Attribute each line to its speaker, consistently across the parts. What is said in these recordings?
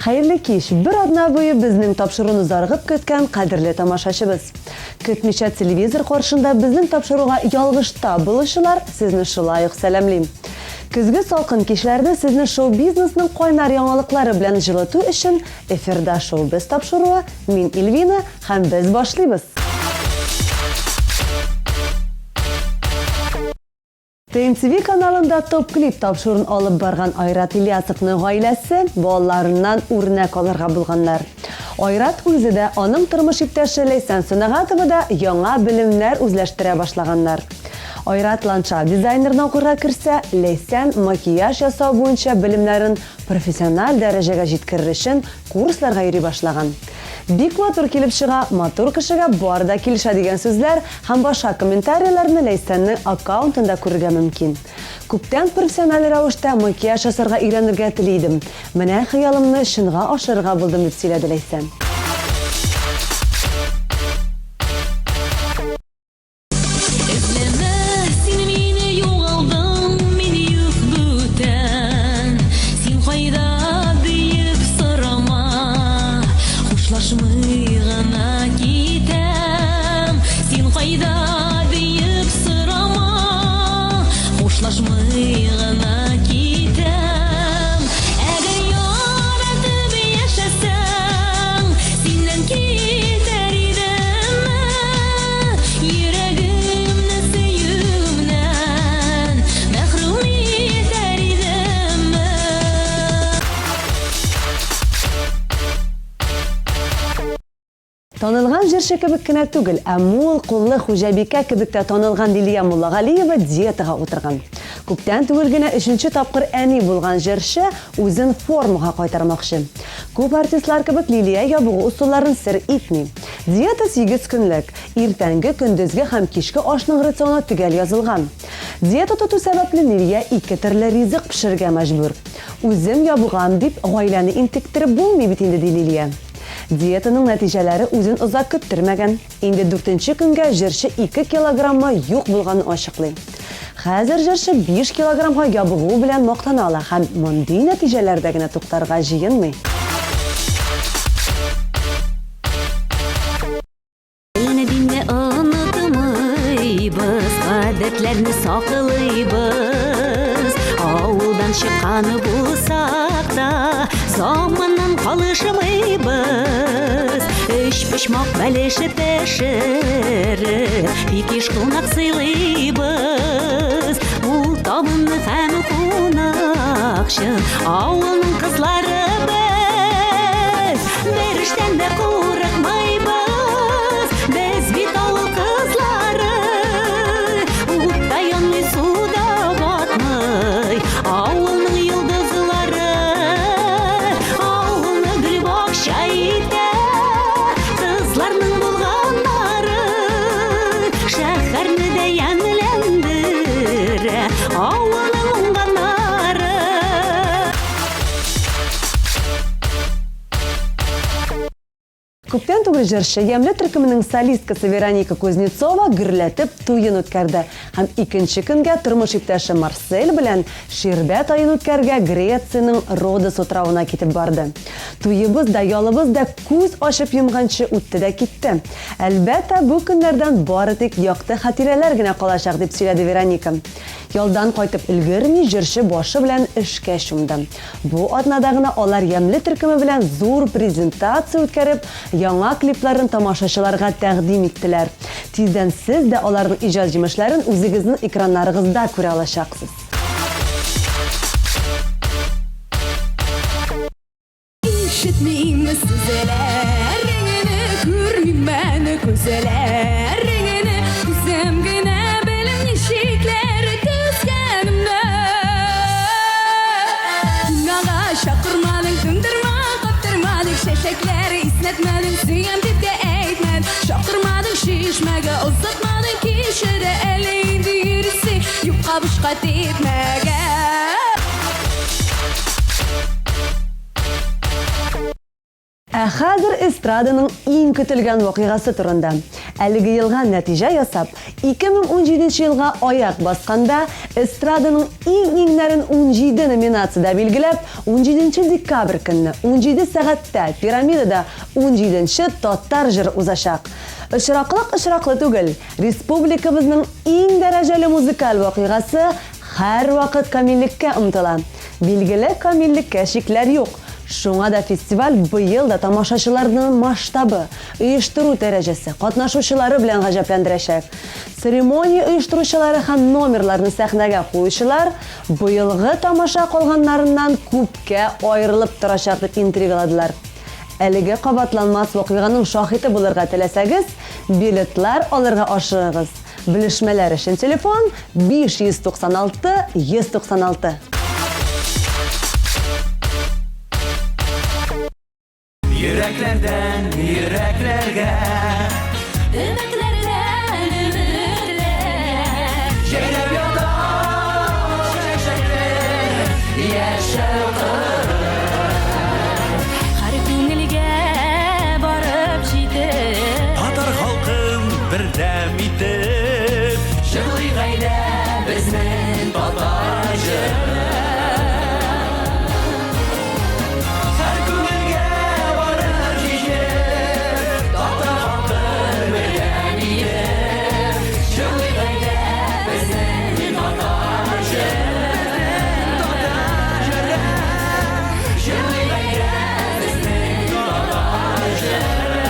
Speaker 1: Хәерле кич! Бер атна буе безнең тапшыруны зарыгып көткән кадерле тамашачыбыз. Көтмичә телевизор каршында безнең тапшыруга ялгыш тап булучылар, сезне шулай ук сәламлим. Көзге салкын кичләрне сезне шоу-бизнесның кайнар яңалыклары белән җылыту өчен эфирда Шоу-без тапшыруы, мин Ильвина һәм без башлыйбыз! ТНТV каналында Топ-клип тапшыруын алып барган Айрат Ильясовның гаиләсе балаларыннан үрнәк алырга булганнар. Айрат үзе дә, аның тормыш иптәше Ләйсән Сөнәгатова да яңа белемнәр үзләштерә башлаганнар. Айрат ландшафт дизайнерына укырга керсә, Ләйсән макияж ясау буенча белемнәрен профессиональ дәрәҗәгә җиткерер өчен курсларга йөри башлаган. Бик матур килеп чыга, матур кешегә бар да килешә дигән сүзләр һәм башка комментарийләрне Ләйсәннең аккаунтында күрергә мөмкин. Күптән профессиональ рәвештә макияж ясарга өйрәнергә тели идем. Менә хыялымны чынга ашырырга булдым, дип сөйләде Ләйсән.
Speaker 2: Эзләмә син мине югалдың, мин юк бүтән. Син кайда диеп сорама, хушлашмый гына китәм. Син кайда диеп сорама, хушлашмый гына китәм. Әгәр яратып яшәсәң, синнән китәр идемме? Йөрәгемне сөюемнән мәхрүм итәр идемме?
Speaker 1: Танылган җырчы кебек кенә түгел, ә мул куллы хуҗабикә кебек тә танылган Лилия Муллагалиева диетага утырган. Күптән түгел генә өченче тапкыр әни булган җырчы үзен формага кайтармакчы. Күп артистлар кебек Лилия ябыгу ысулларын сер итми. Диета сигез көнлек. Иртәнге, көндезге һәм кичке ашның рационы төгәл язылган. Диета тоту сәбәпле Лилия ике төрле ризык пешерергә мәҗбүр. Үзем ябыгам дип, гаиләне интектереп булмый бит инде, ди Лилия. Диетаның нәтиҗәләре үзен озак көттермәгән. Инде дүртенче көнгә җырчы ике килограммы юк булганын ачыклый. Хәзер җырчы биш килограммга ябыгуы белән мактана ала һәм мондый нәтиҗәләрдә генә туктарга җыенмый.
Speaker 2: Телне динне онытмыйбыз, гадәтләрне саклыйбыз. Авылдан чыккан булсак та, заманнан калышмыйбыз. Өч почмак бәлеше пешереп, бик еш кунак сыйлыйбыз. Ул табынны һәм кунакчыл авылның кызлары без. Бер эштән дә курыкмыйбыз, без бит авыл кызлары. Утта янмый, суда батмый, авылның йолдызлары. Авылны гөлбакча итә, кызларның булганнары. Шәһәрне дә ямьләндерә, авылның уңганнары.
Speaker 1: Күптән түгел җырчы Ямьле төркеменең солисткасы Вероника Кузнецова гөрләтеп туен үткәрде һәм икенче көнгә тормыш иптәше Марсель белән ширбәт аен үткәрергә Грециянең Родос утравына китеп барды. Туебыз да, ялыбыз да күз ачып йомганчы үтте дә китте. Әлбәттә, бу көннәрдән бары тик якты хатирәләр генә калачак, дип сөйләде Вероника. Ялдан кайтып өлгерми, җырчы башы белән эшкә чумды. Бу атнада гына алар Ямьле төркеме белән зур презентация үткәреп, яңа клипларын тамашачыларга тәкъдим иттеләр. Тиздән сез дә аларның иҗат җимешләрен үзегезнең экраннарыгызда күрә алачаксыз.
Speaker 2: Ишетмим сүзләреңне, күрмим күзләреңне, үзем генә беләм ничекләр түзгәнемне. Дөньяга чакырмадың, тындырма, каптырмадың, чәчәкләр иснәтмәдең, сөям дип тә әйтмәдең, чакырмадың чишмәгә, озатмадың кичәдә, әле инде йөрисең юкка бушка типмәгә.
Speaker 1: Ә хәзер. хәзер эстраданың иң көтелгән вакыйгасы турында. Әлеге елга нәтиҗә ясап, 2017 елга аяк басканда, эстраданың иң-иңнәрен 17 номинациядә билгеләп, 17 декабрь көнне 17 сәгатьтә Пирамидада 17 Татар җыры узачак. Очраклык очраклы түгел, республикабызның иң дәрәҗәле музыкаль вакыйгасы һәрвакыт камиллеккә омтыла. Билгеле, камиллеккә чикләр юк. Шуңа да фестиваль быел да тамашачыларны масштабы, оештыру дәрәҗәсе, катнашучылары белән гаҗәпләндерәчәк. Церемония оештыручылары һәм номерларны сәхнәгә куючылар быелгы тамаша калганнарыннан күпкә аерылып торачак дип интригаладылар. Әлеге кабатланмас вакыйганың шаһиты булырга теләсәгез, билетлар алырга ашыгыгыз. Белешмәләр өчен телефон 596 196.
Speaker 3: Йөрәкләрдән йөрәкләргә.
Speaker 2: Өметләрдән өметләр.
Speaker 3: Җәйнәп ята чәчәкләр, яшәү кыры.
Speaker 2: Һәр күңелгә барып җитеп.
Speaker 3: Татар халкын бердәм итеп, җырлый гаилә безнең татар җыры. Һәр күңелгә барып җитеп, татар халкын бердәм итеп, җырлый гаилә безнең татар җыры. Татар җыры, җырлый гаилә безнең татар җыры.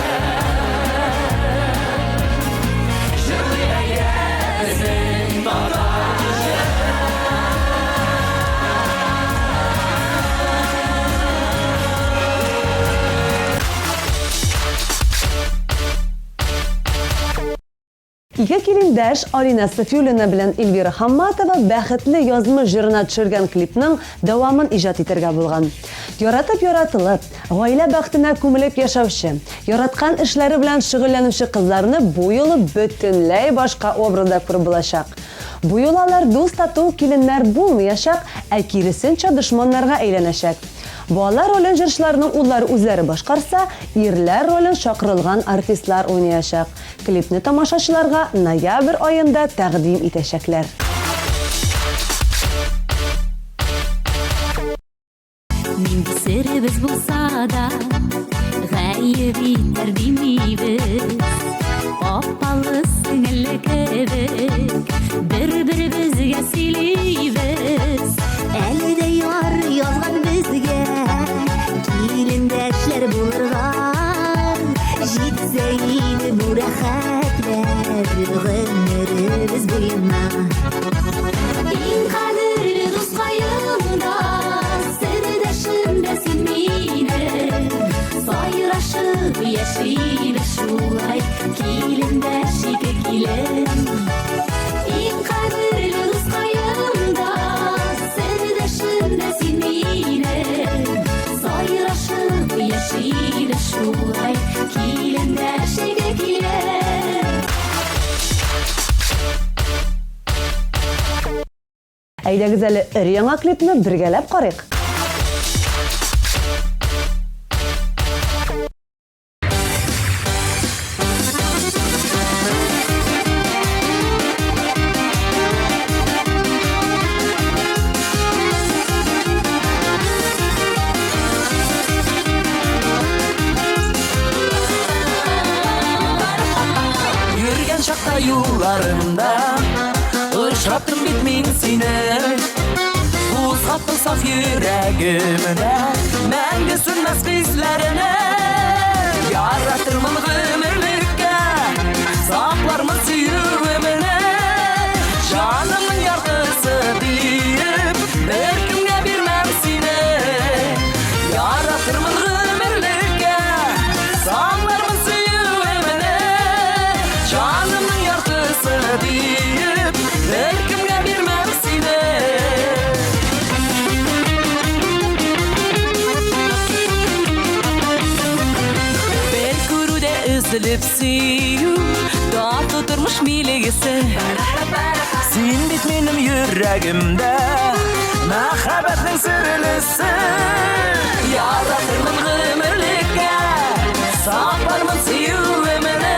Speaker 3: Җырлый гаилә безнең татар җыры.
Speaker 1: Ике килендәш Алина Сафиуллина белән Эльвира Хамматова Бәхетле язмыш җырына төшергән клипның дәвамын иҗат итәргә булган. Яратып яратылып, гаилә бәхетенә күмелеп яшәүче, яраткан эшләре белән шөгыльләнүче кызларны бу юлы бөтенләй башка образда күреп булачак. Бу юлы алар дус-тату киленнәр булмыячак, ә киресенчә дошманнарга әйләнәчәк. Балалар ролен җырчыларның уллары үзләре башкарса, ирләр ролен чакырылган артистлар уйнаячак. Клипны тамашачыларга ноябрь аенда тәкъдим итәчәкләр.
Speaker 2: Нинди серебез булса да, гаеп итәр димибез. Апалы сеңелле кебек, бер-беребезгә сөйлибез.
Speaker 4: Әле дә яр язган безгә килендәшләр булырга. Җитсә иде бу рәхәтләр гомеребез буена.
Speaker 2: Иң кадерле дускаем да, сердәшем дә син минем. Сайрашып яшибез шулай, килендәш ике килен. Иң кадерле дускаем да, сердәшем дә син минем. Сайрашып яшибез шулай, килендәш ике килен.
Speaker 1: Әйдәгез әле өр-яңа клипны бергәләп карыйк.
Speaker 3: Йөргән чакта юлларымда очраттым бит мин сине. Кузгаттың саф йөрәгемдә мәңге сүнмәс хисләрне. Яратырмын гомерлеккә, саклармын сөюемне. Җанымның яртысы диеп, беркемгә бирмәм сине. Яратырмын гомерлеккә, саклармын сөюемне. Җанымның яртысы диеп, беркемгә бирмәм сине.
Speaker 2: Бер күрүдә өзелеп сөю, татлы тормыш билгесе.
Speaker 3: Син бит минем йөрәгемдә мәхәббәтнең серлесе. Яратырмын гомерлеккә, Саклармын сөюемне,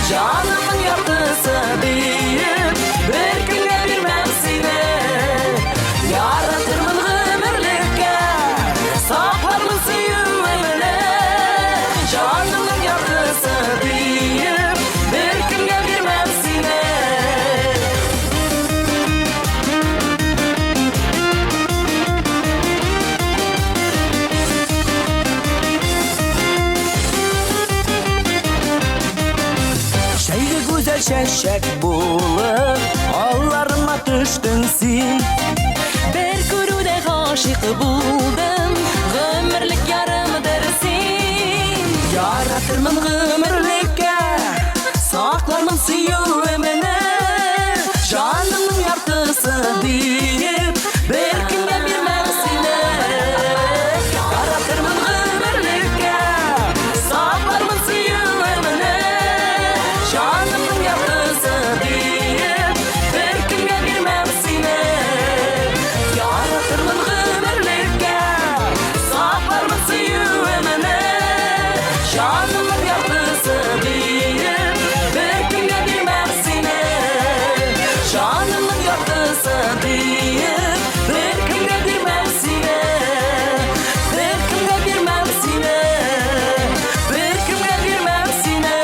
Speaker 3: җанымның яртысы диеп, беркемгә бирмәм сине. Яратырмын гомерлеккә, саклармын сөюемне, җанымның яртысы диеп, беркемгә бирмәм сине. Җәйге гүзәл чәчәк булып, алларыма төштең син.
Speaker 2: Бер күрүдә гашыйк булдым, гомерлек ярымдыр син.
Speaker 3: Яратырмын гомерлеккә, саклармын сөюемне, җанымның яртысы диеп, беркемгә бирмәм сине. Яратырмын гомерлеккә, саклармын сөюемне, җанымның яртысы диеп, беркемгә бирмәм сине. Яратырмын гомерлеккә, саклармын сөюемне, җанымның яртысы диеп, беркемгә бирмәм сине. Җанымның яртысы диеп, беркемгә бирмәм сине. Беркемгә бирмәм сине. Беркемгә бирмәм сине.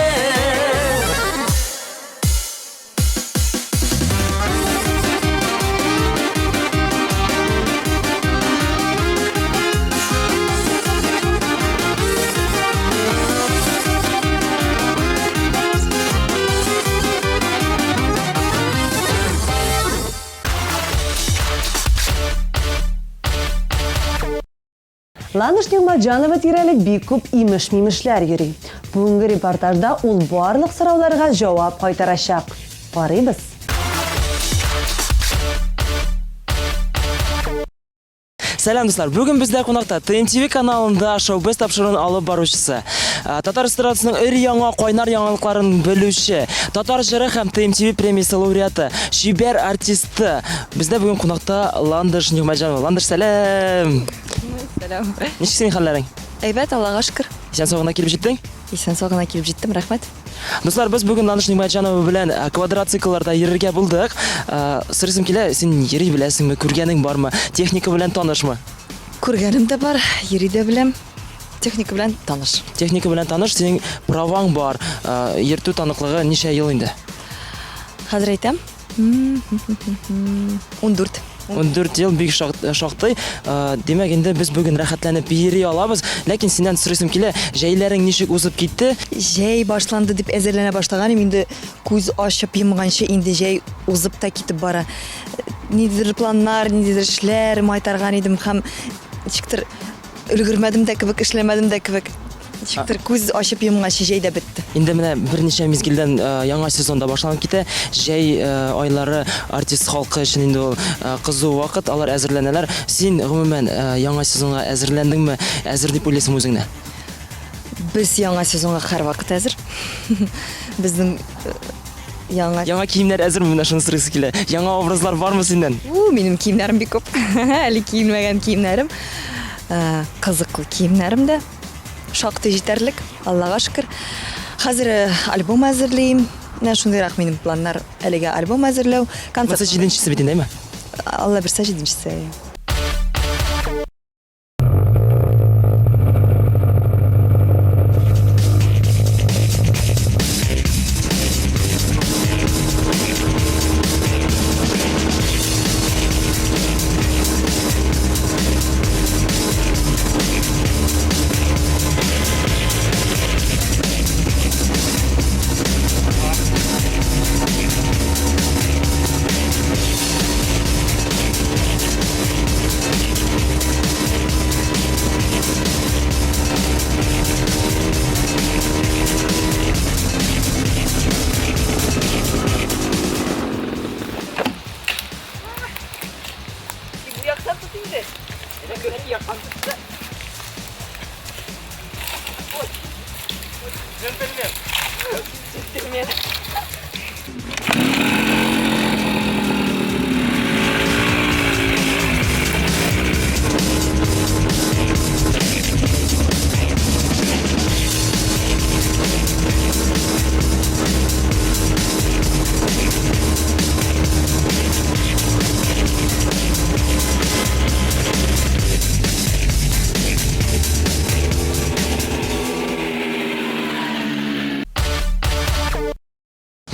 Speaker 1: Ландыш Нигъмәтҗанова тирәли бик күп имеш-мимешләр йөри. Бүгенге репортажда ул барлык сорауларга җавап кайтарачак. Карыйбыз.
Speaker 3: Сәлам, дуслар! Бүген бездә кунакта ТНТВ каналында Шоу-Без тапшыруын алып баручысы, татар эстрадасының өр-яңа кайнар яңалыкларын белүче, Татар җыры һәм ТМТВ премиясе лауреаты, чибәр артисты. Бездә бүген кунакта Ландыш Нигъмәтҗанова. Ландыш, сәлам!
Speaker 5: Сәлам.
Speaker 3: Ничек синең хәлләрең?
Speaker 5: Әйбәт, Аллага шөкер.
Speaker 3: Исән-сау гына килеп җиттең?
Speaker 5: Исән-сау гына килеп җиттем, рәхмәт.
Speaker 3: Дуслар, без бүген Ландыш Нигъмәтҗанова белән квадроциклларда йөрергә булдык. Сорыйсым килә, син йөри беләсеңме, күргәнең бармы, техника белән танышмы?
Speaker 5: Күргәнем дә бар, йөри дә беләм. Техника белән таныш.
Speaker 3: Техника белән таныш, синең праваң бар. Йөртү таныклыгы ничә ел инде?
Speaker 5: Хәзер әйтәм. 14.
Speaker 3: 14 ел бик шактый. Димәк, инде без бүген рәхәтләнеп йөри алабыз. Ләкин синнән сорыйсым килә, җәйләрең ничек узып китте?
Speaker 5: Җәй башланды дип әзерләнә башлаган идем, инде күз ачып йомганчы инде җәй узып та китеп бара. Ниндидер планнар, ниндидер эшләр майтарган идем һәм ничектер Өлгермәдем дә кебек, эшләмәдем дә кебек. Ничектер күз ачып йомганчы җәй дә бетте.
Speaker 3: Инде менә берничә мизгелдән яңа сезон да башланып китә. Җәй айлары артист халкы өчен инде ул кызу вакыт, алар әзерләнәләр. Син, гомумән, яңа сезонга әзерләндеңме? Әзер дип уйлыйсыңмы үзеңне?
Speaker 5: Без яңа сезонга һәрвакыт әзер. Безнең яңа
Speaker 3: Яңа киемнәр әзерме? Менә шуны сорыйсы килә. Яңа образлар бармы синнән?
Speaker 5: У, минем киемнәрем бик күп. Әле киелмәгән киемнәрем. Э, кызыклы киемнәрем дә шактый җитәрлек, Аллага шөкер. Хәзер э, альбом әзерлим. Менә шундыйрак минем планнар. Әлегә альбом әзерләү, концерт.
Speaker 3: Монысы җиденчесе бит инде, әйме?
Speaker 5: Алла бирсә, җиденчесе.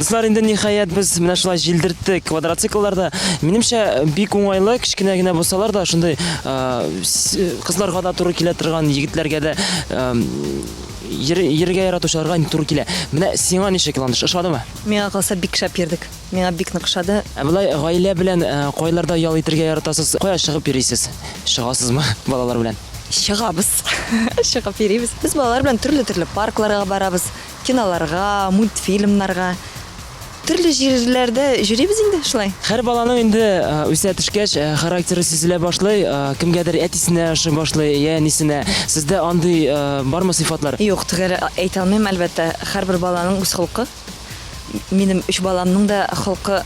Speaker 3: Дуслар, инде ниһаять без менә шулай җилдерттек квадроциклларда. Минемчә, бик уңайлы, кечкенә генә булсалар да, шундый кызларга да туры килә торган, егетләргә дә йөрергә яратучыларга инде туры килә. Менә сиңа ничек, Ландыш, ошадымы?
Speaker 5: Миңа калса, бик шәп йөрдек. Миңа бик нык ошады.
Speaker 3: Ә болай гаилә белән кайларда ял итергә яратасыз? Кая чыгып йөрисез? Чыгасызмы балалар белән?
Speaker 5: Чыгабыз. Чыгып йөрибез. Без балалар белән төрле-төрле паркларга барабыз, киноларга, мультфильмнарга. Төрле җирләрдә йөрибез инде шулай.
Speaker 3: Һәр баланың инде үсә төшкәч, характеры сизелә башлый, кемгәдер әтисенә ошый башлый, я әнисенә. Сездә андый бармы сыйфатлар?
Speaker 5: Юк, төгәл әйтә алмыйм, әлбәттә. Һәрбер баланың үз холкы. Минем өч баламның да холкы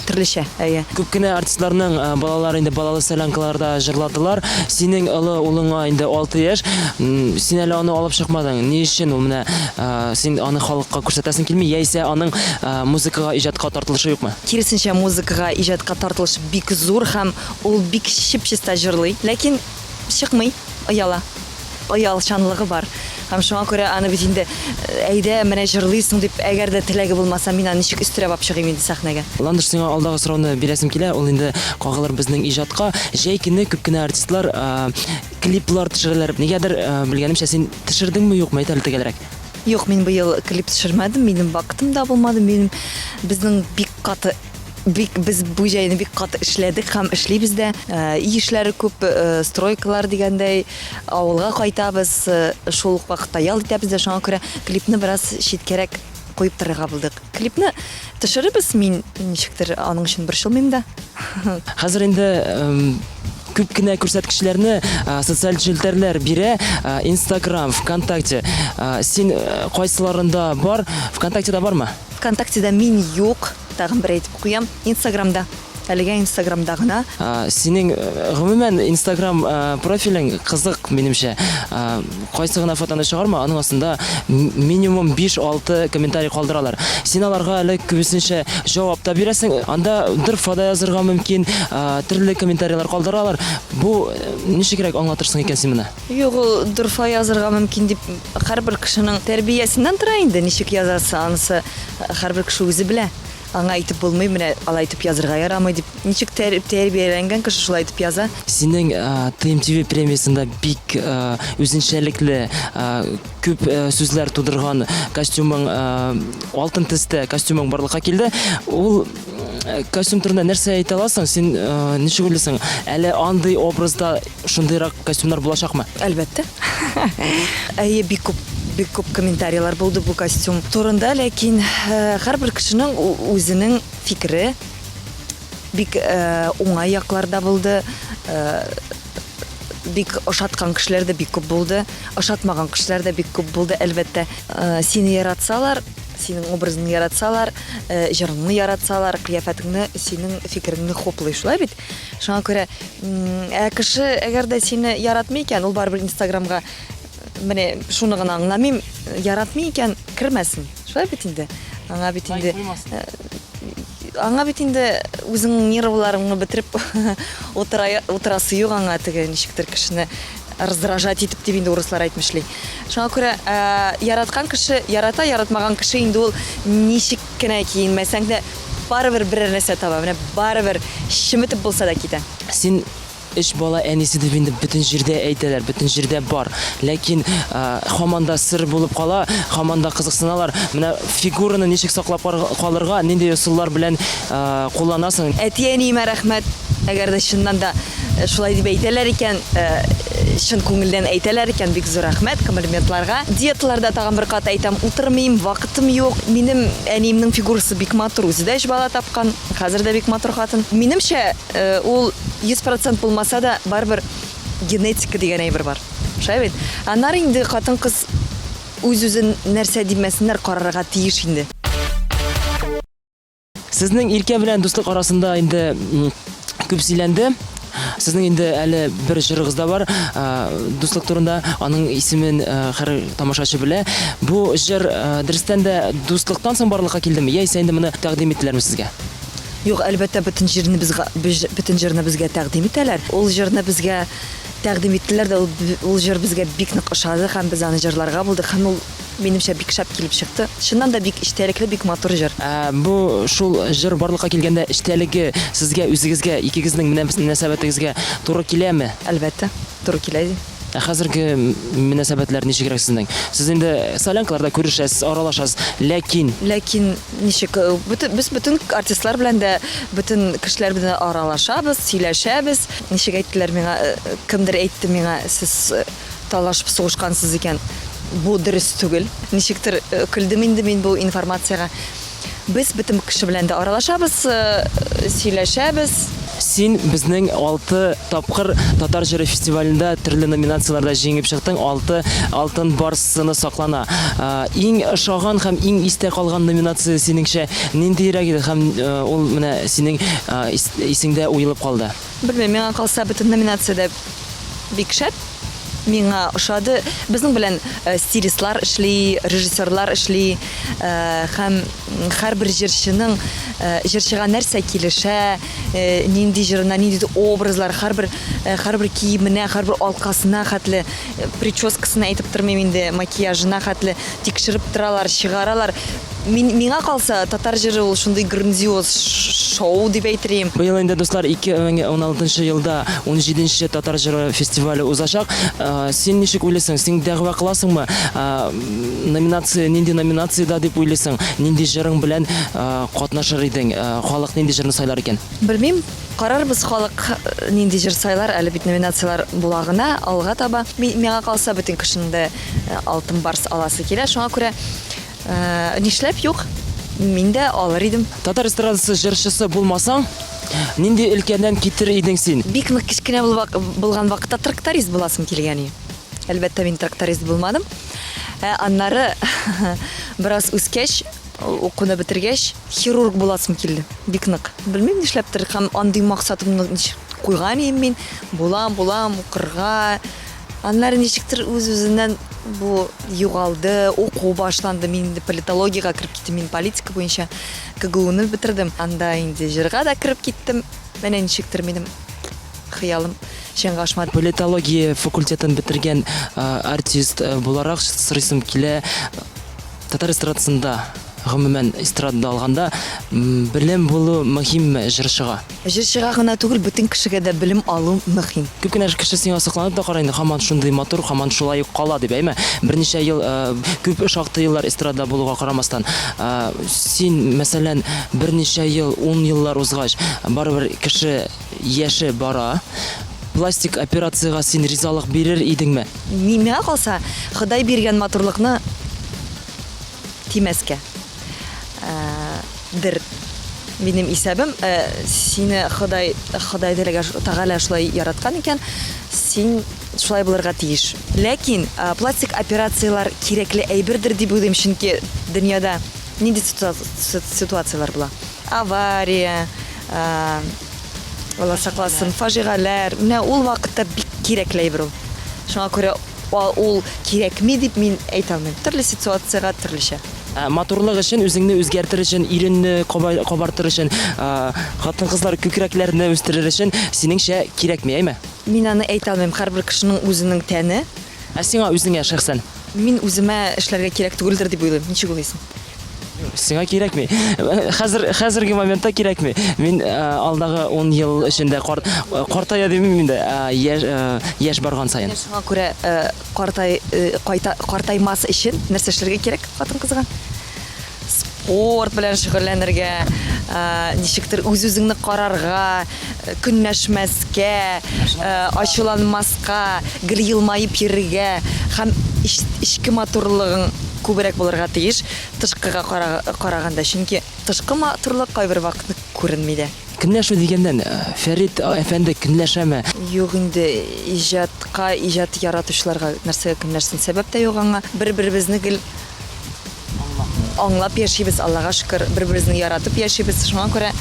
Speaker 5: төрлечә, әйе.
Speaker 3: Күп кенә артистларның балалары инде балалы солянкаларда җырладылар. Синең олы улыңа инде 6 яшь. Син әле аны алып чыкмадың. Ни өчен ул менә син аны халыкка күрсәтәсең килми, яисә аның музыкага, иҗатка тартылышы юкмы?
Speaker 5: Киресенчә, музыкага, иҗатка тартылышы бик зур һәм ул бик чип-чиста җырлый. Ләкин чыкмый, ояла. Оялчанлыгы бар. Һәм шуңа күрә аны бит инде, әйдә, менә җырлыйсың дип, әгәр дә теләге булмаса, мин аны ничек өстерәп алып чыгыйм инде сәхнәгә?
Speaker 3: Ландыш, сиңа алдагы сорауны бирәсем килә, ул инде кагылыр безнең иҗатка. Җәй көне күп кенә артистлар клиплар төшерәләр. Нигәдер, белгәнемчә, син төшердеңме, юкмы, әйт әле төгәлрәк.
Speaker 5: Юк, мин быел клип төшермәдем, минем вакытым да булмады, минем безнең бик каты Бик без бу җәйне бик каты эшләдек һәм эшлибез дә. Өй эшләре күп, стройкалар дигәндәй, авылга кайтабыз, шул ук вакытта ял итәбез дә, шуңа күрә клипны бераз читкәрәк куеп торырга булдык. Клипны төшерербез, мин ничектер аның өчен борчылмыйм да.
Speaker 3: Хәзер инде күп кенә күрсәткечләрне социаль челтәрләр бирә, Инстаграм, ВКонтакте. Син кайсыларында бар? ВКонтактеда бармы?
Speaker 5: ВКонтактеда мин юк. Тагын бер әйтеп куям, Инстаграмда. Әлегә Инстаграмда гына.
Speaker 3: Синең, гомумән, Инстаграм профилең кызык, минемчә. Кайсы гына фотоны чыгарма, аның астында минимум 5-6 комментарий калдыралар. Син аларга әле күбесенчә җавап та бирәсең. Анда дорфа да язырга мөмкин, төрле комментарийлар калдыралар. Бу ничегрәк аңлатырсың икән син моны?
Speaker 5: Юк, ул дорфа язырга мөмкин дип, һәрбер кешенең тәрбиясеннән тора инде, ничек язасы, анысы һәрбер кеше үзе белә. Аңа әйтеп булмый, менә алай итеп язырга ярамый дип. Ничек тәрбияләнгән кеше шулай итеп яза.
Speaker 3: Синең ТМТВ премиясендә бик үзенчәлекле, күп сүзләр тудырган костюмың, алтын төстә костюмың барлыкка килде. Ул костюм турында нәрсә әйтә аласың? Син ничек уйлыйсың, әле андый образда Шундыйрак костюмнар булачакмы?
Speaker 5: Әлбәттә. Әйе, бик күп бик күп комментарийлар булды бу костюм турында, ләкин һәрбер кешенең үзенең фикере бик уңай яклар да булды, бик ошаткан кешеләр дә бик күп булды, ошатмаган кешеләр дә бик күп булды, әлбәттә. Сине яратсалар, синең образыңны яратсалар, җырыңны яратсалар, кыяфәтеңне, синең фикереңне хуплый, шулай бит? Шуңа күрә, ә кеше әгәр дә сине яратмый икән, ул барыбер Инстаграмга менә шуны гына аңламыйм, яратмый икән, кермәсен. Шулай бит инде. Аңа бит инде э, аңа бит инде үзеңнең нервларыңны бетереп утыра утырасы юк аңа теге ничектер кешене раздражать итеп дип инде урыслар әйтмешли. Шуңа күрә э, яраткан кеше ярата, яратмаган кеше инде ул ничек кенә киенмәсәң дә, барыбер берәр нәрсә таба. Менә барыбер чеметеп булса да китә.
Speaker 3: Син өч бала әнисе дип инде бөтен җирдә әйтәләр, бөтен җирдә бар. Ләкин һаман да сер булып кала, һаман да кызыксыналар. Менә фигураны ничек саклап калырга, нинди ысуллар белән кулланасың?
Speaker 5: Әти-әниемә рәхмәт. Әгәр дә чыннан да шулай дип әйтәләр икән, чын күңелдән әйтәләр икән, бик зур рәхмәт комплиментларга. Диеталарда тагын бер кат әйтәм, утырмыйм, вакытым юк. Минем әниемнең фигурасы бик матур, үзе дә өч бала тапкан, хәзер дә бик матур хатын. Минемчә, ул 100 процент булмаса да, барыбер генетика дигән әйбер бар. Шулай бит? Аннары инде хатын-кыз үз-үзен нәрсә димәсеннәр, карарга тиеш инде.
Speaker 3: Сезнең Иркә белән дуслык арасында инде күп сөйләнде. Сезнең инде әле бер җырыгыз да бар, дуслык турында, аның исемен һәр тамашачы белә. Бу җыр дөрестән дә дуслыктан соң барлыкка килдеме, яисә инде моны тәкъдим иттеләрме сезгә?
Speaker 5: Юк, әлбәттә, бөтен җирне безгә, бөтен җырны безгә тәкъдим итәләр. Ул җырны безгә тәкъдим иттеләр дә, ул җыр безгә бик нык ошады һәм без аны җырларга булдык һәм ул. Минемчә, бик шәп килеп чыкты. Чыннан да бик эчтәлекле, бик матур җыр.
Speaker 3: Ә бу шул җыр барлыкка килгәндә эчтәлеге сезгә үзегезгә, икегезнең мөнәсәбәтегезгә туры киләме?
Speaker 5: Әлбәттә, туры килә.
Speaker 3: Ә хәзерге мөнәсәбәтләр ничегрәк сезнең? Сез инде солянкаларда күрешәсез, аралашасыз, ләкин.
Speaker 5: Ләкин ничек, бөтен, без бөтен артистлар белән дә, бөтен кешеләр белән дә аралашабыз, сөйләшәбез. Ничек әйттеләр миңа, кемдер әйтте миңа, сез талашып сугышкансыз икән. Бу дөрес түгел. Ничектер көлдем инде мин бу информациягә. Без бөтен кеше белән дә аралашабыз, сөйләшәбез.
Speaker 3: Син безнең алты тапкыр Татар җыры фестивалендә төрле номинацияләрдә җиңеп чыктың, алты Алтын барс сыны саклана. Иң ошаган һәм иң истә калган номинация синеңчә ниндиерәк иде һәм ул менә синең исеңдә уелып калды?
Speaker 5: Белмим, миңа калса, бөтен номинация дә бик шәп. Миңа ошады. Безнең белән стилистлар эшли, режиссерлар эшли һәм һәрбер җырчының җырчыга нәрсә килешә, нинди җырына нинди образлар, һәрбер һәрбер киеменә, һәрбер алкасына хәтле, прическасына әйтеп тормыйм инде, макияжына хәтле тикшереп торалар, чыгаралар. Мин, миңа калса, татар җыры ул шундый грандиоз шоу дип әйтер идем.
Speaker 3: Быел инде, дуслар, 2016 елда унҗиденче татар җыры фестивале узачак. Син ничек уйлыйсың, син дәгъва кыласыңмы? Номинация, нинди номинациядә дип уйлыйсың? Нинди җырың белән катнашыр идең? Халык нинди җырны сайлар икән?
Speaker 5: Белмим, карарбыз, халык нинди җыр сайлар, әле бит номинацияләр була гына, алга таба. Миңа калса, бөтен кешенең дә Алтын барс аласы килә, шуңа күрә Нишләп юк? Мин дә алыр идем.
Speaker 3: Татар эстрадасы җырчысы булмасаң, нинди өлкәдән китер идең син?
Speaker 5: Бик нык кечкенә булган вакытта тракторист буласым килгән иде. Әлбәттә, мин тракторист булмадым. Ә аннары бераз үскәч, укуны бетергәч, хирург буласым килде. Бик нык. Белмим, нишләптер, һәм андый максатымны ничек куйган идем мин. Булам, булам, укырга. Аннары ничектер үз-үзеннән бу югалды, уку башланды. Мин инде политологиягә кереп киттем, мин политика буенча КГУны бетердем. Анда инде җырга да кереп киттем. Менә ничектер минем хыялым чынга ашмады.
Speaker 3: Политология факультетын бетергән артист буларак сорыйсым килә, татар эстрадасында, гомумән, эстрадада алганда, белем булу мөһимме җырчыга?
Speaker 5: Җырчыга гына түгел, бөтен кешегә дә белем алу мөһим.
Speaker 3: Күп кенә кеше сиңа сокланып та карый инде, һаман шундый матур, һаман шулай ук кала дип, әйме? Берничә ел, күп шактый еллар эстрадада булуга карамастан, син, мәсәлән, берничә ел, ун еллар узгач, барыбер кеше яше бара, пластик операциягә син ризалык бирер идеңме?
Speaker 5: Миңа калса, Ходай биргән матурлыкны тимәскә. Дер. Минем исәбем, сине Ходай, Ходай Тәгалә шулай яраткан икән, син шулай булырга тиеш. Ләкин пластик операцияләр кирәкле әйбердер дип уйлыйм, чөнки дөньяда нинди ситуацияләр була? Авария, Алла сакласын, фаҗигаләр. Менә ул вакытта бик кирәкле әйбер ул. Шуңа күрә Ул кирәкми дип мин әйтә алмыйм. Төрле ситуациягә төрлечә.
Speaker 3: Ә матурлык өчен, үзеңне үзгәртер өчен, иренне кабартыр өчен, хатын-кызлар күкрәкләрне үстерер өчен, синеңчә, кирәкми, әйме?
Speaker 5: Мин аны әйтә алмыйм. Һәрбер кешенең үзенең тәне.
Speaker 3: Ә сиңа үзеңә шәхсән?
Speaker 5: Мин үземә эшләргә кирәк түгелдер дип уйлыйм. Ничек уйлыйсың?
Speaker 3: Сиңа кирәкми. Хәзер хәзерге моментта кирәкми. Мин э, алдагы 10 ел эчендә карт э, картая димим инде, э, яшь яшь барган саен.
Speaker 5: Шуңа күрә картай кайта картаймас өчен нәрсә эшләргә кирәк хатын-кызга? Спорт белән шөгыльләнергә, ничектер үз-үзеңне карарга, көнләшмәскә, ачуланмаска, гел елмаеп йөрергә һәм эчке матурлыгың күбрәк булырга тиеш тышкыга караганда, чөнки тышкы матурлык кайбер вакытны күренми дә.
Speaker 3: Көнләшү дигәннән, Фәрит әфәнде көнләшәме?
Speaker 5: Юк инде, иҗатка, иҗат яратучыларга нәрсәгә көнләшсен, сәбәп тә юк аңа. Бер-беребезне гел аңлап яшибез, Аллага шөкер, бер-беребезне яратып яшибез. Шуңа күрә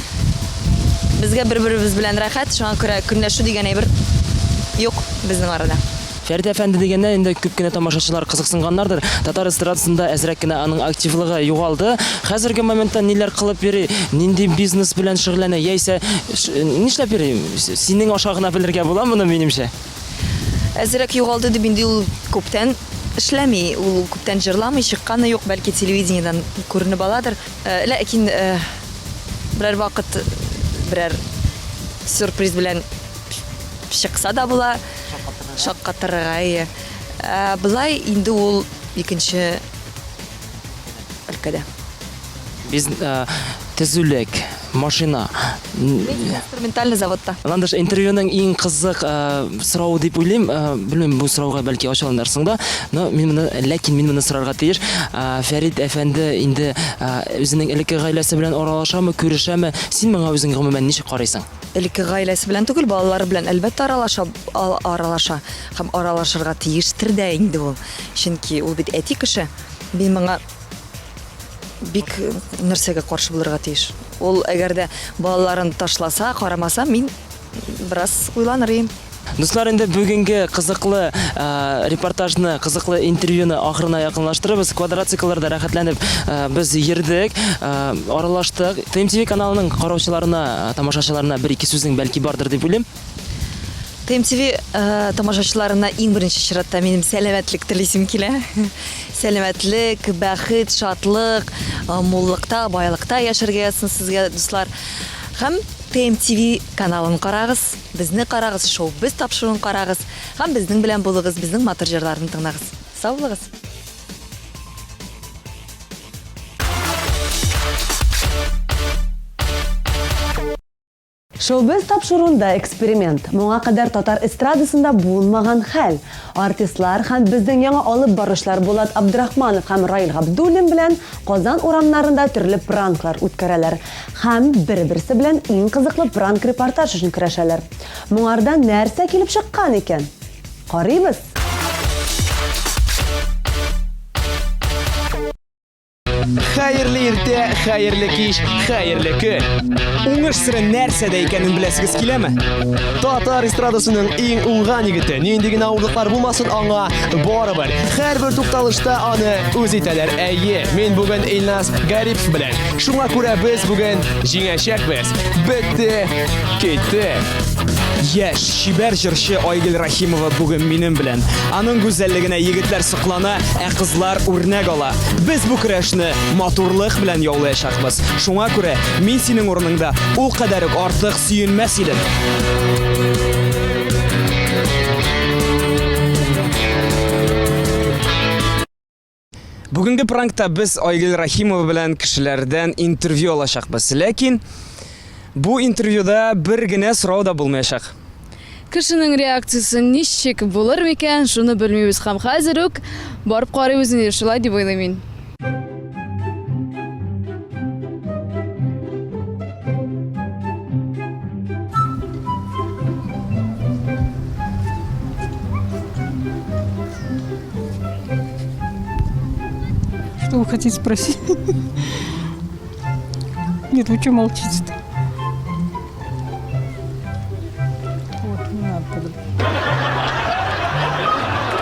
Speaker 5: безгә бер-беребез белән рәхәт, шуңа күрә көнләшү дигән әйбер юк безнең арада.
Speaker 3: Фәрит әфәнде дигәннән инде күп кенә тамашачылар кызыксынганнардыр. Татар эстрадасында әзрәк кенә аның активлыгы югалды. Хәзерге моментта ниләр кылып йөри, нинди бизнес белән шөгыльләнә яисә нишләп йөри? Синең аша гына белергә була моны, минемчә.
Speaker 5: Әзрәк югалды дип инде ул күптән. эшләми, ул күптән җырламый, чыкканы юк, бәлки телевидениедән күренеп аладыр. Э, ләкин э, берәр вакыт берәр сюрприз белән чыкса да була. Шаккатырырга, әйе. Ә болай инде ул икенче өлкәдә.
Speaker 3: Без э, төзүлек, машина.
Speaker 5: Инструментальный заводта.
Speaker 3: Ландыш, интервьюның иң кызык э, соравы дип уйлыйм. Э, белмим, бу сорауга бәлки ачуланырсың да, но мин моны, ләкин мин моны сорарга тиеш. Э, Фәрит әфәнде инде э, үзенең элекке гаиләсе белән аралашамы, күрешәме? Син моңа үзең гомумән ничек карыйсың?
Speaker 5: Элекке гаиләсе белән түгел, балалары белән әлбәттә аралаша, аралаша һәм аралашырга тиештер дә инде ул. Чөнки ул бит әти кеше. Мин моңа бик нәрсәгә каршы булырга тиеш. Ул әгәр дә балаларын ташласа, карамаса, мин бераз уйланыр идем.
Speaker 3: Дуслар, инде бүгенге кызыклы э, репортажны, кызыклы интервьюны ахырына якынлаштырабыз. Квадроциклларда рәхәтләнеп э, без йөрдек, э, аралаштык. ТМТВ каналының караучыларына, тамашачыларына бер-ике сүзең бәлки бардыр дип уйлыйм.
Speaker 5: ТМТВ э, тамашачыларына иң беренче чиратта минем сәламәтлек телисем килә. Сәламәтлек, бәхет, шатлык, э, муллыкта, байлыкта яшәргә язсын сезгә, дуслар. Һәм ТМТВ каналын карагыз, безне карагыз, шоу без тапшыруын карагыз һәм безнең белән булыгыз, безнең матур җырларны тыңлагыз. Сау булыгыз.
Speaker 1: Шоу-без тапшыруында эксперимент. Моңа кадәр татар эстрадасында булмаган хәл. Артистлар һәм безнең яңа алып баручылар Булат Абдрахманов һәм Раил Габдуллин белән Казан урамнарында төрле пранклар үткәрәләр һәм бер-берсе белән иң кызыклы пранк-репортаж өчен көрәшәләр. Моңардан нәрсә килеп чыккан икән? Карыйбыз!
Speaker 6: Хәерле иртә, хәерле кич, хәерле көн. Уңыш сере нәрсәдә икәнен беләсегез киләме? Татар эстрадасының иң уңган егете, нинди генә авырлыклар булмасын аңа барыбер. Һәрбер тукталышта аны үз итәләр. Әйе, мин бүген Илназ Гарипов белән. Шуңа күрә без бүген җиңәчәкбез. Бетте, китте. Яшь, чибәр җырчы Айгөл Рахимова бүген минем белән. Аның гүзәллегенә егетләр соклана, ә кызлар үрнәк ала. Без бу көрәшне матурлык белән яулаячакбыз. Шуңа күрә мин синең урыныңда ул кадәр үк артык сөенмәс идем. Бүгенге пранкта без Айгөл Рахимова белән кешеләрдән интервью алачакбыз. Ләкин бу интервьюда бер генә сорау да булмаячак.
Speaker 7: Кешенең реакциясе ничек булыр микән, шуны белмибез һәм хәзер үк барып карыйбыз инде, шулай дип уйлыйм мин.
Speaker 8: Что вы хотите спросить? Нет, вы что молчите-то? Вот, не надо тогда.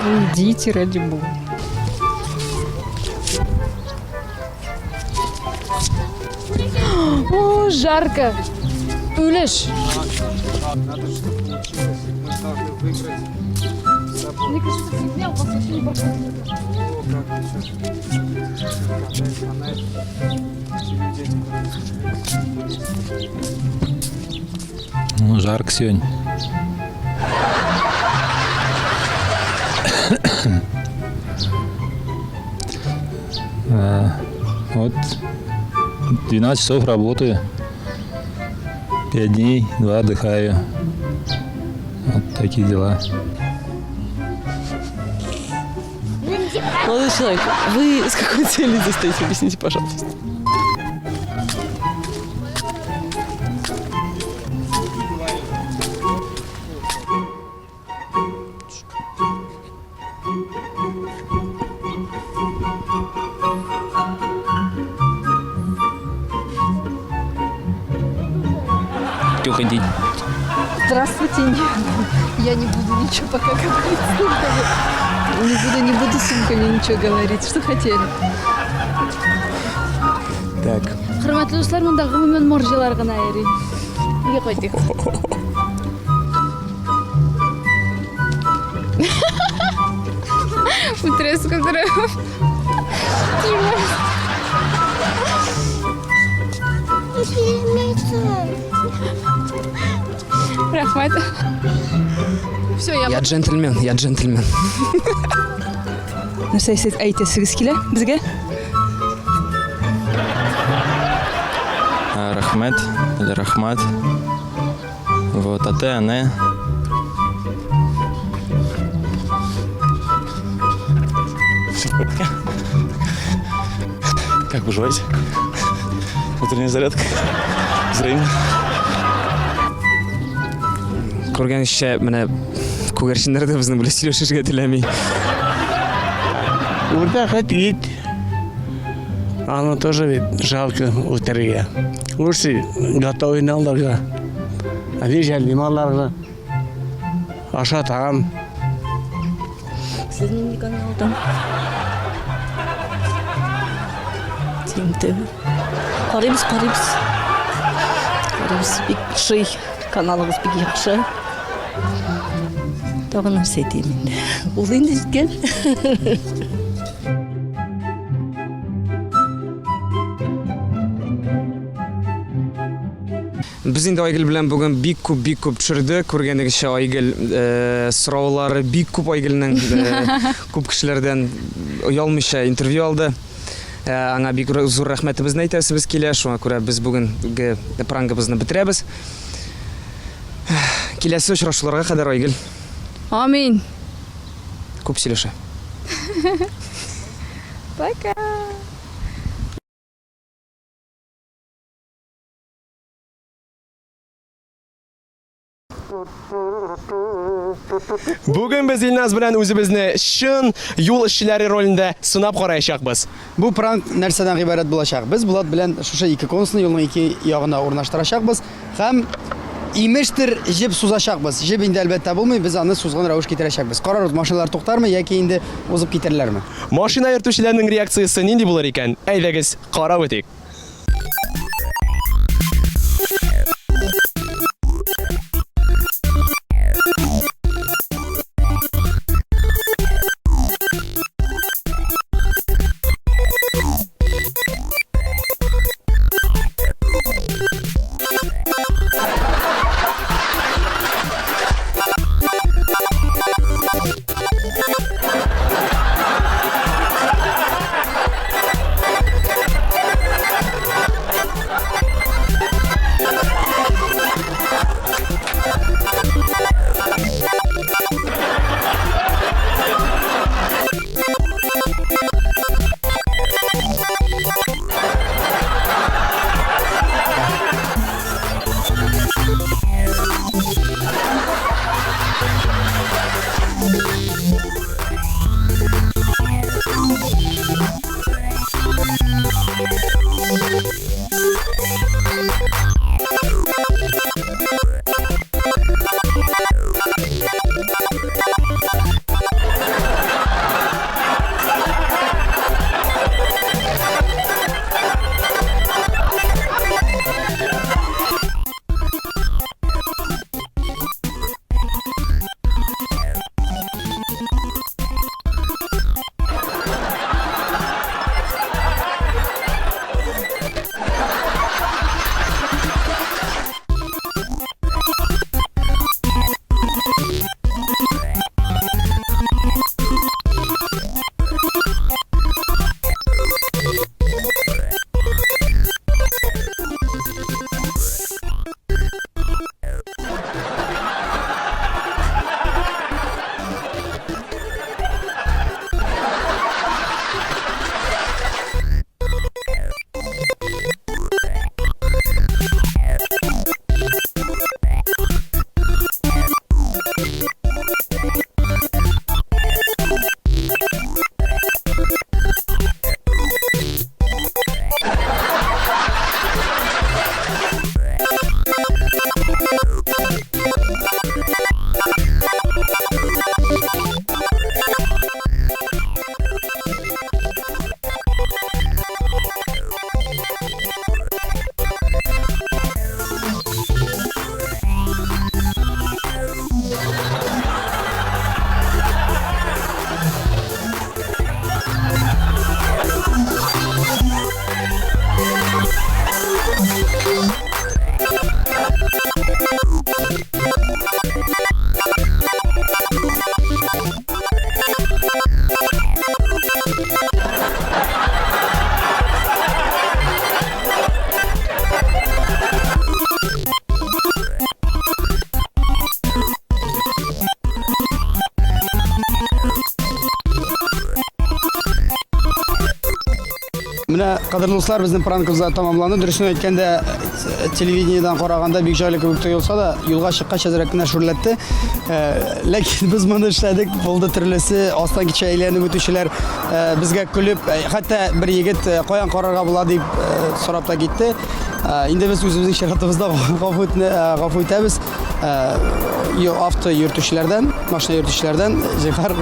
Speaker 8: Уйдите, ради бога.
Speaker 7: О, жарко. Үлеш. Мне кажется, фигня, у вас вообще не проходит.
Speaker 9: Ну, жарко сегодня. А, вот 12 часов работаю. 5 дней, 2 отдыхаю. Вот такие дела.
Speaker 3: Молодой человек, вы с какой целью здесь стоите? Объясните, пожалуйста.
Speaker 6: Уходить.
Speaker 8: Здравствуйте, нет. Я не буду ничего пока говорить с сумками. Не буду, не буду с сумками ничего говорить. Что хотели?
Speaker 6: Так.
Speaker 7: Хөрмәтле дуслар, монда гомумән морҗалар гына йөри. Нигә кайтыйк? Үтерәсе көлдерә. Рәхмәт. Все, я
Speaker 6: Я джентльмен, я джентльмен.
Speaker 8: Нәрсә сез әйтәсегез килә безгә?
Speaker 3: Рәхмәт или рәхмәт. Вот, ате, ане.
Speaker 10: Как поживаете? Утренняя зарядка. Зрение.
Speaker 6: Күргәнчә, менә күгәрченнәр дә безнең белән сөйләшергә теләми.
Speaker 11: Урта хәт ит. Аны тоже бит жалко үтерергә. Лучше готовый алырга. Вежәлим аларга. Ашатам.
Speaker 8: Сез нинди каналдан? ТМТ. Карыйбыз, карыйбыз. Карыйбыз, бик шый. Каналыгыз бик яхшы. Тагын нәрсә әйтим инде? Ул инде җиткән.
Speaker 6: Без инде Айгөл белән бүген бик күп, бик күп төшердек. Күргәнегезчә, Айгөл э, сораулары бик күп Айгөлнең э, күп кешеләрдән оялмыйча интервью алды. Э, аңа бик зур рәхмәтебезне әйтәсебез килә. Шуңа күрә без бүгенге пранкыбызны бетерәбез. Киләсе очрашуларга кадәр, Айгөл.
Speaker 7: Амин.
Speaker 6: Күп сөйләшә.
Speaker 7: Пока.
Speaker 6: Бүген без Илназ белән үзебезне чын юл эшчеләре ролендә сынап караячакбыз.
Speaker 12: Бу пранк нәрсәдән гыйбарәт булачак? Без Булат белән шушы ике конусны юлның ике ягына урнаштырачакбыз һәм имештер җеп сузачакбыз. Җеп инде әлбәттә булмый, без аны сузган рәвеш китерәчәкбез. Карарбыз, машиналар туктармы яки инде узып китәрләрме?
Speaker 6: Машина йөртүчеләрнең реакциясе нинди булыр икән? Әйдәгез, карап үтик.
Speaker 12: Менә, кадерле дуслар, безнең пранкыбыз да тәмамланды. Дөресен әйткәндә, телевидениедән караганда бик җайлы кебек тоелса да, юлга чыккач әзрәк кенә шүрләтте. Ләкин без моны эшләдек, булды төрлесе, астан кичә әйләнеп үтүчеләр безгә көлеп, хәтта бер егет каян карарга була дип сорап та китте. Инде без үзебезнең чиратыбызда гафу гафу итәбез. Авто йөртүчеләрдән, машина йөртүчеләрдән, зинһар,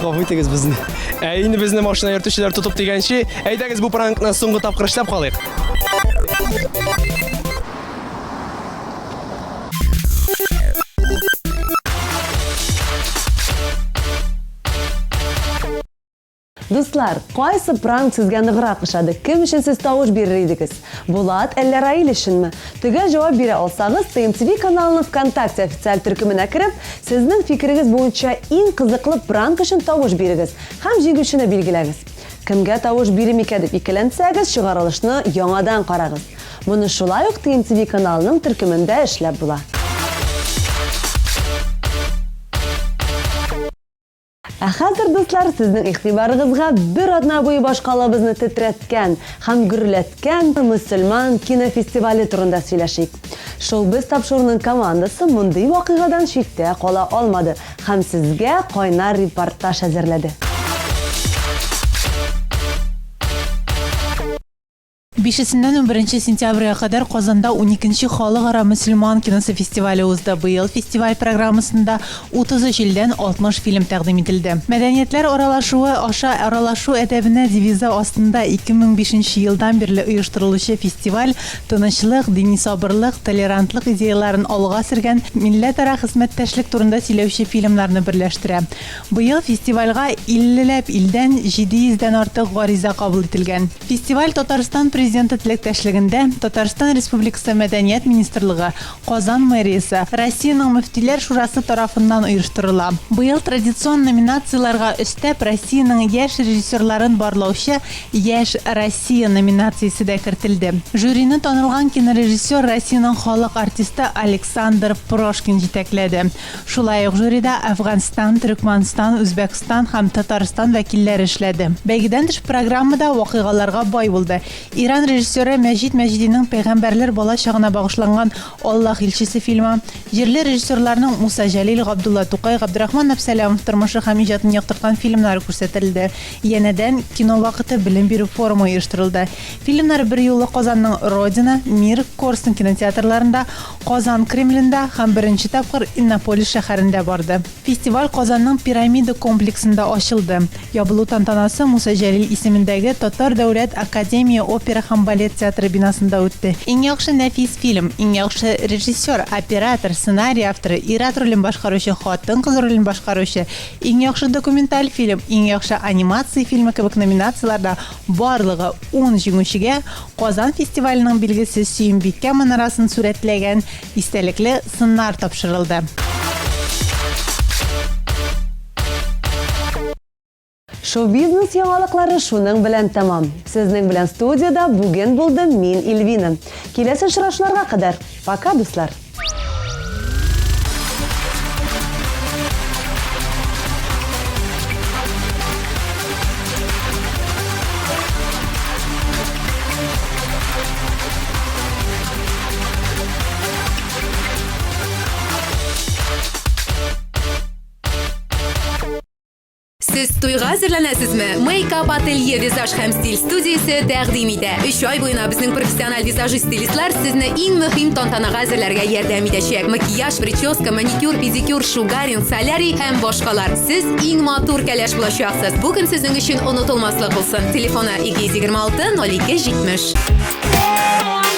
Speaker 12: гафу итегез безне.
Speaker 6: Ә инде безне машина йөртүчеләр тотып дигәнче, әйдәгез бу пранкны соңгы тапкыр эшләп калыйк.
Speaker 1: Дуслар, кайсы пранк сезгә ныграк ошады? Кем өчен сез тавыш бирер идегез? Булат әллә Раил өченме? Төгәл җавап бирә алсагыз, ТМТV каналының ВКонтакте официаль төркеменә кереп, сезнең фикерегез буенча иң кызыклы пранк өчен тавыш бирегез һәм җиңүчене билгеләгез. Кемгә тавыш бирим икән дип икеләнсәгез, чыгарылышны яңадан карагыз. Моны шулай ук ТМТV каналының төркемендә эшләп була. Ә хәзер, дуслар, сезнең игътибарыгызга бер атна буе башкалабызны тетрәткән һәм гөрләткән мөселман кинофестивале турында сөйләшик. Шоу-без тапшыруның командасы мондый вакыйгадан читтә кала алмады һәм сезгә кайнар репортаж әзерләде.
Speaker 13: Бишесеннән унберенче сентябрьгә кадәр Казанда уникенче Халыкара мөселман киносы фестивале узды. Быел фестиваль программасында 33 илдән 60 фильм тәкъдим ителде. Мәдәниятләр аралашуы аша аралашу әдәбенә девизы астында 2005 нче елдан бирле оештырылучы фестиваль тынычлык, дини сабырлык, толерантлык идеяләрен алга сөргән милләтара хезмәттәшлек турында сөйләүче фильмнарны берләштерә. Быел фестивальгә иллеләп илдән 700 дән артык гариза кабул ителгән. Фестиваль Татарстан Президенты теләктәшлегендә Татарстан Республикасы Мәдәният министрлыгы, Казан мэриясе, Россиянең Мөфтиләр шурасы тарафыннан оештырыла. Быел традицион номинацияләргә өстәп Россиянең яшь режиссерларын барлаучы Яшь Россия номинациясе дә кертелде. Жюрины танылган кинорежиссер, Россиянең халык артисты Александр Прошкин җитәкләде. Шулай ук жюрида Әфганстан, Төрекманстан, Үзбәкстан һәм Татарстан вәкилләре эшләде. Бәйгедән тыш программа да вакыйгаларга бай булды. Иран режиссеры Мәҗит Мәҗидинең пәйгамбәрләр бала чагына багышланган Аллаһ илчесе фильмы, җирле режиссерларның Муса Җәлил, Габдулла Тукай, Габдрахман Әпсәләмов тормышы һәм иҗатын яктырткан фильмнары күрсәтелде. Янәдән Кино вакыты белем бирү форумы оештырылды. Фильмнар берьюлы Казанның Родина, Мир, Корстон кинотеатрларында, Казан Кремлендә һәм беренче тапкыр Иннополис шәһәрендә барды. Фестиваль Казанның Пирамида комплексында ачылды. Ябылу тантанасы Муса Җәлил исемендәге Татар дәүләт академия опера һәм балет театры бинасында үтте. Иң яхшы нәфис фильм, Иң яхшы режиссер, оператор, сценарий авторы, ир-ат ролен башкаручы, хатын-кыз ролен башкаручы, Иң яхшы документаль фильм, Иң яхшы анимация фильмы кебек номинацияләрдә барлыгы ун җиңүчегә Казан фестиваленең билгесе Сөембикә манарасын сурәтләгән истәлекле сыннар тапшырылды.
Speaker 1: Шоу-бизнес яңалыклары шуның белән тәмам. Сезнең белән студиядә бүген булдым мин, Ильвина. Киләсе очрашуларга кадәр. Пока, дуслар!
Speaker 14: Сез туйга әзерләнәсезме? Мейкап ателье визаж һәм стиль студиясе тәкъдим итә. Өч ай буена безнең профессиональ визажист-стилистлар сезне иң мөһим тантанага әзерләргә ярдәм итәчәк. Макияж, прическа, маникюр, педикюр, шугаринг, солярий һәм башкалар. Сез иң матур кәләш булачаксыз. Бу көн сезнең өчен онытылмаслык булсын. Телефоны 226 02 70.